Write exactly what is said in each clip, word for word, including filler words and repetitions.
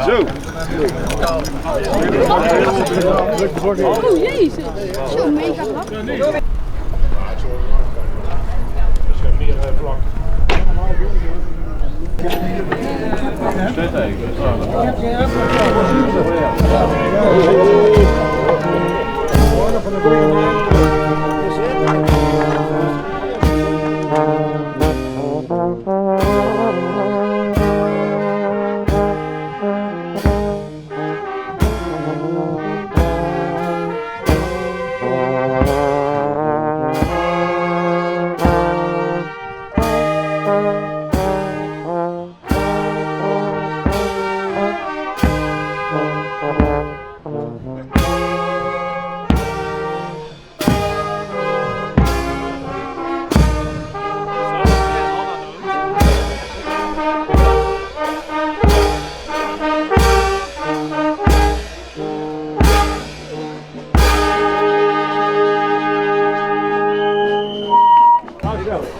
Zo. Oh, jezus. Zo mega hard.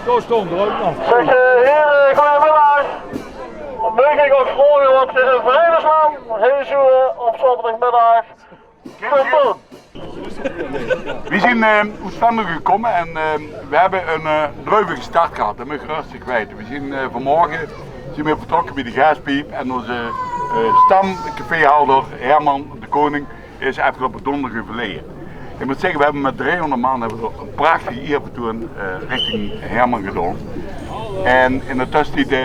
Dao stóng d'r ouch nog. Zeg, eh, heren, goeiemiddag. Mag ik nog vragen wat, eh, vrijdagslaan? Heel zo, eh, op zaterdagmiddag. Tot dan. Weej zien, eh, oet Venlo gekómme en, eh, weej hebbe ein, eh, dreuvige start gehad. Det mót geer rustig weite. Weej zien, eh, vanmorge zien weej vertrokke bie de Gaaspiep en ózze, eh, stamcaféhouder Herman de Koning is aafgeloupe dónderdig euverleje. Ik mót zegge, weej hebbe mit driehónderd man hebbe weej ein prachtige ierbetoon, eh, richting Herman gedaon. En in de tössetied, eh,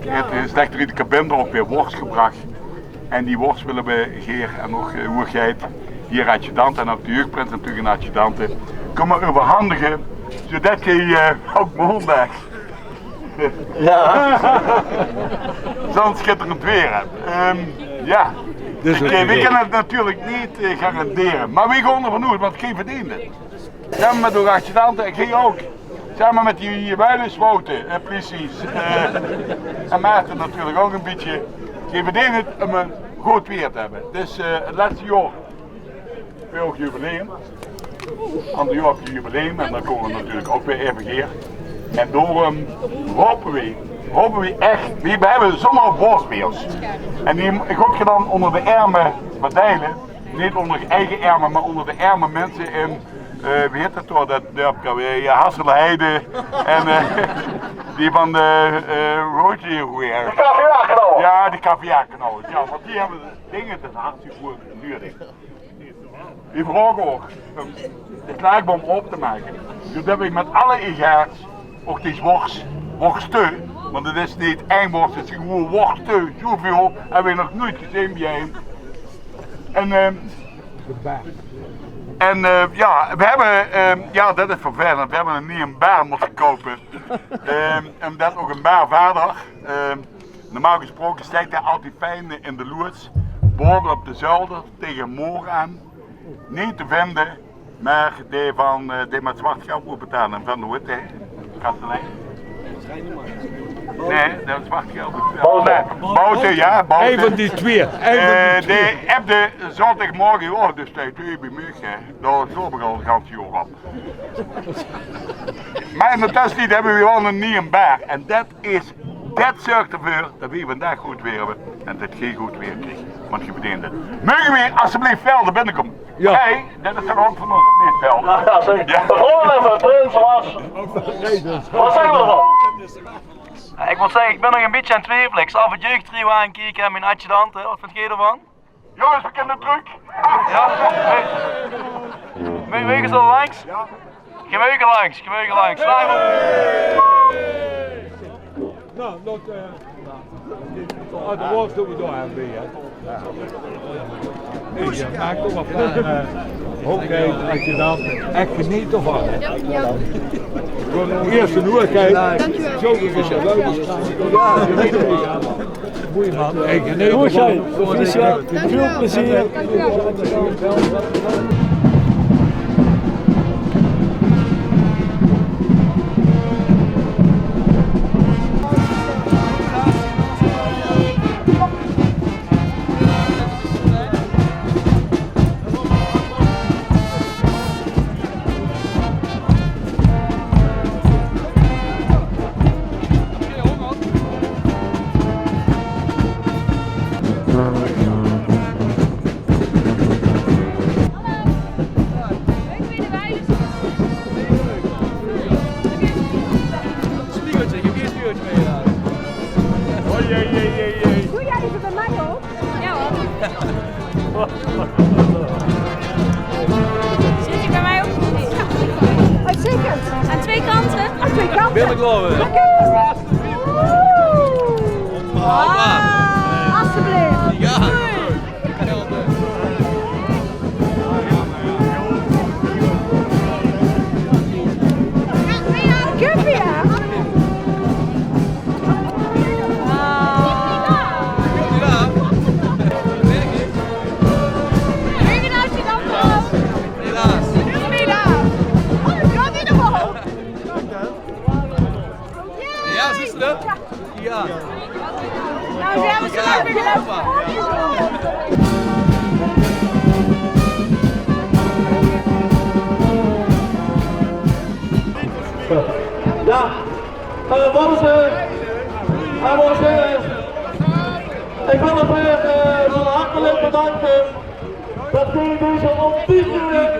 haet de slechte Ruud de Kabinder ouch weer wors gebrach. En die wors wille weej geer en ouch, eh, hoeëgheid, hie adjudante en ouch de jeugdprins natuurlik en adjudante, kómme euverhandige, zoedet geej, eh, ouch maondig, jao, zoe'n sjitterend weer höb. Ehm, jao. Dus ik, eh, weej kinne het natuurlik neet, eh, garandere, mer weej gaon d'r van oet, want geej verdeent het. Same mit de adjudante en geej ouch. Same mit die, die Wuilus, Wouter, eh, precies. Eh, en Maarten natuurlik ouch ein bietje. Geej verdeent het óm ein good weer te höbbe. Het is, eh, het lètste jaor. Weej höbbe ouch jubileum. Anger jaor höbbe weej jubileum en dan kómme weej natuurlik ouch weer effe hie. En daoróm hope weej, hope weej ech, weej hebbe zomaar wors bie ós. En die gaot geer dan ónger de erme verdeile. Neet ónger eige erme, mer ónger de erme minse in Eh, wie hèt det dao, det dörpke weer? Jao, Hasselheide. En, eh, die van de, eh, hoe hèt die ouch weer? De K V A-knoop. Jao, de K V A-knoop. Jao, want die höbbe dinger ten hartstikke good nuuedig. Die vraoge ouch, eh, de slaagboum aop te make. Dus det weej mit alle egaars ouch die wors, worste, want het is neet ein wors, het zien gewoeën worste, zoeväöl höbbe weej nog noeit gezeen bie-ein. En, eh, en, eh, jao, weej höbbe, eh, jao, det is vervelend. Weej höbbe ein nieje bar mótte koupe. Eh, ómdet ouch ein barvaarder, eh, normaal gesproke steit hae altied fijn in de loods, baove op de zolder, taenge 't moer aan. Neet te vinde. Mer dae van, eh, dae mit zwart geld mót betale en van de witte, hè? Kastelein. Nae, dae mit zwart geld. Boute. Nae, Boute, jao, Boute. Ein van die twieë. Ein van die twieë. Eh, dae höbbe zaoterdigmorge, oh, dus dae, dae bie mich, hè. Dao slaop ich al 't ganse jaor op. Mer in de tössetied höbbe weej waal ein nieje bar. En det is, det zörg d'rveur det weej vandaag good weer höbbe en det geej good weer kriegt. Want geej verdeent het. Moge weej alstublieft Velde binnekómme? Jao. Hey, det is de rand van ós, neet Velde. Jao, jao, zeker. Jao. De vraog aan de prins waas, waat zègke v'r d'rvan? Jao, ich mót zègke, ich bön nog ein bietje aan 't twiefele. Ich zal effe 't jeugdtrio aankieke en mien adjudante. Waat vinjt geer d'rvan? Jónges, veer kinne trök. Jao. Hey. Meuge, meuge ze langs? Jao. Geer meuge langs, geer meuge langs. Laot mer. Noe, det, eh, oh, de wors doon v'r dao aan bie, hè. Ich, eh, maak toch waat van, eh, hoogheid, adjudant. Ech geneet d'rvan, hè. Jao, jao. Gewoon ieërs ein hoogheid. Dankjewel. Zo is het. Jao, geneet d'rvan. Mooi man. Hey, geneet d'rvan. Proficiat. Väöl plezeer. Oei, oei, oei, oei, oei. Doe jij even bij mij op? Ja hoor. Zit je bij mij op? Uitstekend. Aan twee kanten? Aan twee kanten. Wil ik geloven. Lekker. Oeh. Ah. Alsjeblieft. Ja. Guppy, hè? Helaas. Helaas. Oh, dat gaat helemaal. Ja, zuster. Ja. Nou, ze hebben ze lekker gelopen. Ja, eh, wat is, eh, en wat is, eh, ik wil het weer, eh, van harte bedanken. Dat ging deze ontiegelijk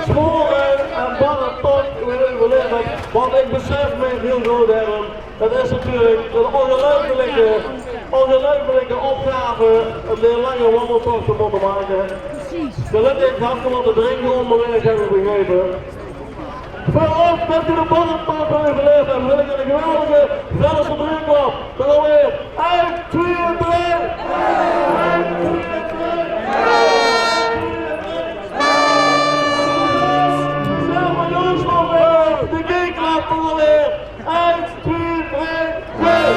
zware en barre tocht weer overleven. Want ik besef me heel goed, Herm, het is natuurlijk een ongelooflijke, ongelooflijke opgave om die lange wandeltocht te moeten maken. Gelukkig had je wat te drinken onderweg, heb ik begrepen. Voor ons dat je de barre tocht overleefd hebt, wil ik een geweldige Velsen drieklap. Dan alweer. Eén, twee, drie. Zelf van Jooslof, de G-klap alweer. Eén, twee, drie, twee.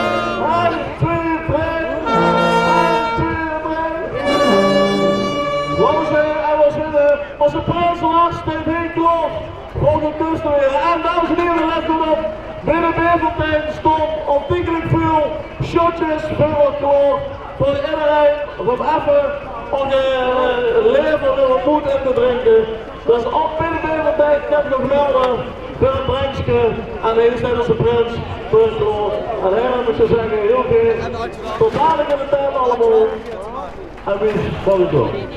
Eén, twee, drie. Eén, twee, drie. Laten we en we zinnen. Onze prins Lars staat heel klaar. Volgende kust weer. En dames en heren, let goed op. Binnen Bevertijn stond ontiegelijk veel shotjes voor het klaar. Voor iedereen, om even onze, eh, lever weer wat moed in te drinken. Dus op Binnen Bevertijn kan ik nog melden voor een drankje. En hier staat onze prins voor het klaar. En Herm, ik zou zeggen, heel veel. Tot dadelijk in de tent allemaal. En wie is het?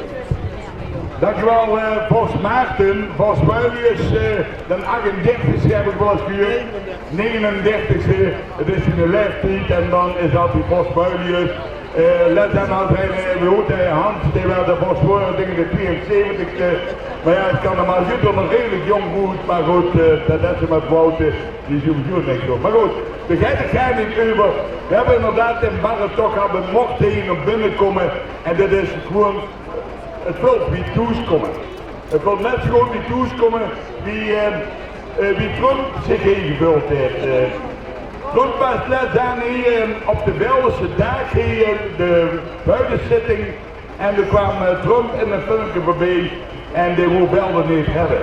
Dank u wel, eh, Vos Maarten. Vos Builius, eh, de achtendertigste heb ik wel eens gehuurd. Negenendertigste, het is in de leeftijd en dan is altijd Vos Builius. Eh, let en als hij, eh, wie heet hij, Hans, die werd de Vos Builius tegen de tweeënzeventigste. Maar ja, ik kan hem al zien, nog redelijk jong goed, maar goed, eh, dat is hem met fouten, die sowieso niks op. Maar goed, we gaan het gaan niet over. We hebben inderdaad een barre toch hebben mocht hier naar binnen komen. En dat is gewoon, het vult wie thuiskomen. Het vult net zo goed wie thuiskomen wie, eh, eh, wie Trump zich ingevuld heeft. Eh, Trump was net aan hier, eh, op de Veldense daag hier, de buitenzitting. En er kwam, eh, Trump in een filmpje voorbij en die wou Velden niet hebben.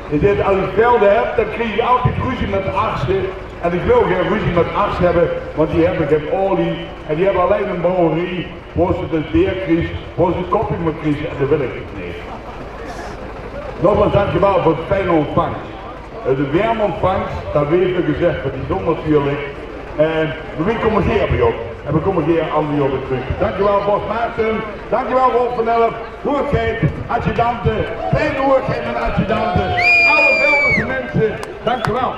Hij zegt, als ik Velden heb, dan krijg ik altijd ruzie met de artsen. En ik wil geen ruzie met artsen hebben, want die hebben geen olie. En die hebben alleen een brouwerie. Wo ze dus beer kriegt, wo ze koffie moet kriegen, en dat wil ik niet. Nogmaals, dankjewel voor de fijne ontvangst. Eh, de warme ontvangst, dat weet ik gezegd, maar die zon natuurlijk. En we komen hier bij op. En we komen hier aan die op terug. Dankjewel, Vos Maarten. Dankjewel, Rolf van Elf. Hoogheid, adjudante. Fijne hoogheid en adjudante. Alle Veldense mensen, dankjewel.